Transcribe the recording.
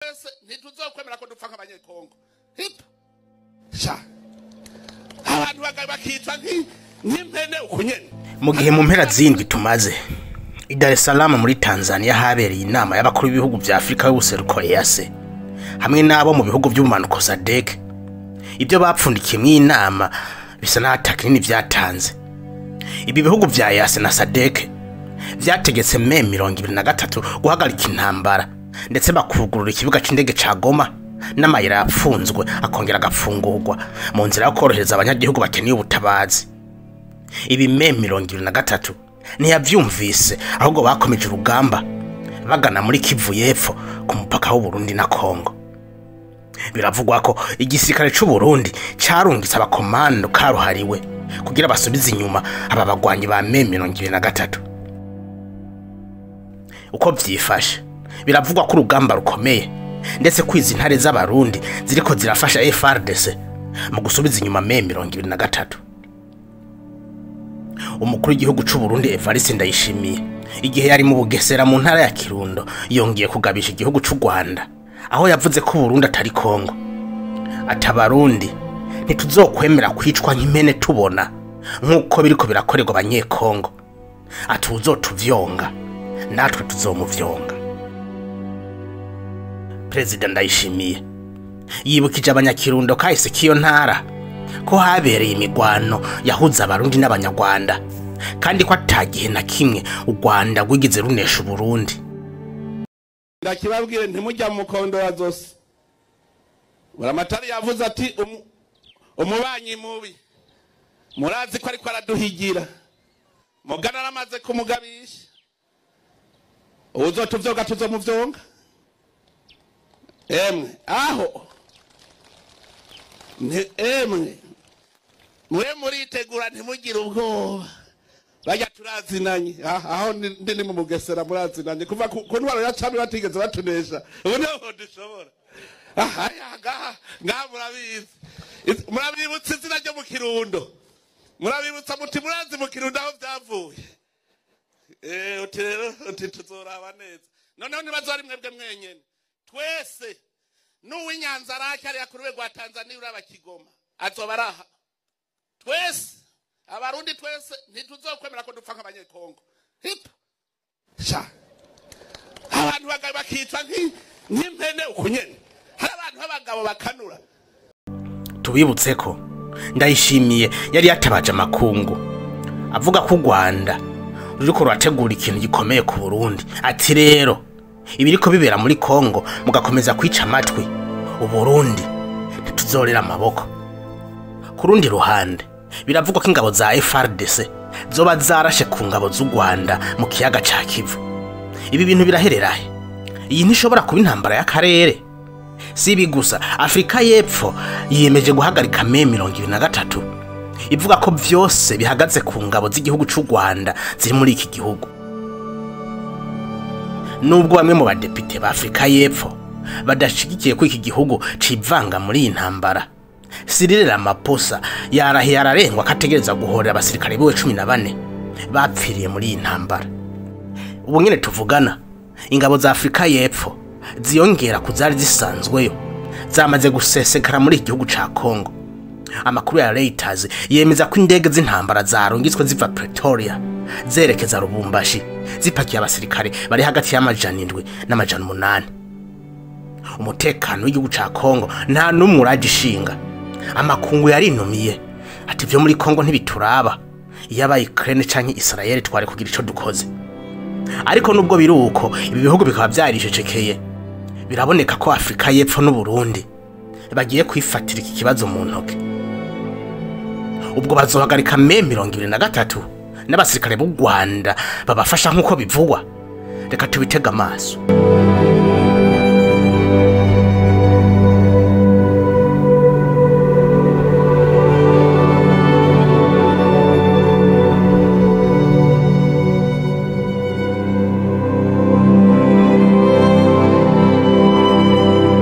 Twese ntituzokwemera ko dupfa nk'abanyekongo. Hipa sha, abantu bakicwa nk'impene ukunyene. Mu gihe mu mpera z'indwi tumaze i Dar es Salaam muri Tanzania habereye inama y'abakuru b'ibihugu vya Afrika y'ubuseruko EAC hamwe n'abo mu bihugu by'ubumanuko SADC, ibyo bapfundikiye mu inama bisa n'ata kinini vyatanze. Ibi bihugu vya EAC na SADC vyategetse M23 guhagarika intambara, ndetse bakugurura ikibuga c'indege ca Goma n'amayira yapfunzwe akongera agafungurwa mu nzira yo korohereza abanyagihugu bakeneye ubutabazi. Ibi M23 ntiyavyumvise, ahubwo bakomeje urugamba bagana muri Kivu y'Epfo ku mupaka w'u Burundi na Kongo. Biravugwa ko igisirikare c'u Burundi carungitse abakomando karuhariwe kugira basubize inyuma aba bagwanyi ba M23. Uko vyifashe, biravugwa ko urugamba rukomeye, ndetse kwiza intare z'abarundi ziriko zirafasha FARDC mu gusubiza inyuma M23. Umukuru w'igihugu c'u Burundi Evariste Ndayishimiye, igihe yari mu Bugesera mu ntara ya Kirundo, yongeye kugabisha igihugu c'u Rwanda, aho yavuze ko Burundi atari Kongo. Ati abarundi ntituzokwemera kwicwa nk'impene tubona nk'uko biriko birakorerwa abanyekongo. Ati uzotuvyonga natwe tuzomuvyonga. Perezida Ndayishimiye yibukije abanyakirundo kahise k'iyo ntara ko habereye imigwano yahuza abarundi n'abanyarwanda, kandi ko atagihe na kimwe u Rwanda rwigeze runesha Uburundi. Ndakibabwire ntimujya mu mukondora zose. Buramatari yavuze ati umubanyi mubi murazi ko ariko araduhigira, mugana aramaze kumugabisha, uzotuvyoga tuzomuvyonga. Emwe aho emwe mwe muritegura ntimugire ubwoba, bajya turazinanye aho ndi ni mu Bugesera murazinanye kuva ku ntwaro ya cami batigeze batunesha, ubu niho dushobora. Aha ngaha ngaha murabizi, murabibutsa izina ryo mu Kirundo, murabibutsa muti murazi mu Kirundo aho byavuye. Uti rero uti tuzoraba neza. Noneho ntibazo ari mwebwe mwenyene, twese n'uw'Inyanza rake ariya ku rwego rwa Tanzania uraba Kigoma azoba araha. Twese abarundi twese ntituzokwemera ko dupfa nk'abanyekongo. Hipa sha, abantu bakicwa nk'impene ukunyene. Hari abantu b'abagabo bakanura. Tubibutse ko Ndayishimiye yari yatabaje amakungu avuga ko u Rwanda ruriko rurategura ikintu gikomeye ku Burundi. Ati rero ibiriko bibera muri Kongo mugakomeza kwica amatwi Uburundi ntituzorera amaboko. Ku rundi ruhande biravugwa ko ingabo za FARDC zoba zarashe ku ngabo z'u Rwanda mu kiyaga ca Kivu. Ibi bintu birahererahe? Iyi ntishobora kuba intambara y'akarere. Si ibi gusa, Afrika y'Epfo yiyemeje guhagarika M23 ivuga ko vyose bihagaze ku ngabo z'igihugu c'u Rwanda ziri muri iki gihugu. Nubwo bamwe mu badepite ba Afrika y'Epfo badashigikiye ko iki gihugu civanga muri iyi ntambara, Cyril Ramaphosa yarahiye ararengwa ko ategereza guhorera abasirikare biwe 14 bapfiriye muri iyi ntambara. Ubu nyene tuvugana, ingabo za Afrika y'Epfo ziyongera ku zari zisanzweyo zamaze gusesekara muri iki gihugu ca Kongo. Amakuru ya Reuters yemeza ko indege z'intambara zarungitswe ziva Pretoria zerekeza Lubumbashi zipakiye abasirikare bari hagati y'700 na 800. Umutekano w'igihugu ca Kongo nta n'umwe uragishinga. Amakungu yarinumiye ati vyo muri Kongo ntibituraba, iyaba Ukraine canke Israel twari kugira ico dukoze. Ariko nubwo biruko ibi bihugu bikaba vyaricecekeye, biraboneka ko Afrika y'Epfo n'u Burundi bagiye kwifatira iki kibazo mu ntoke. Ubwo bazohagarika M23 n'abasirikare b'u Rwanda babafasha nk'uko bivugwa. Reka tubitega amaso.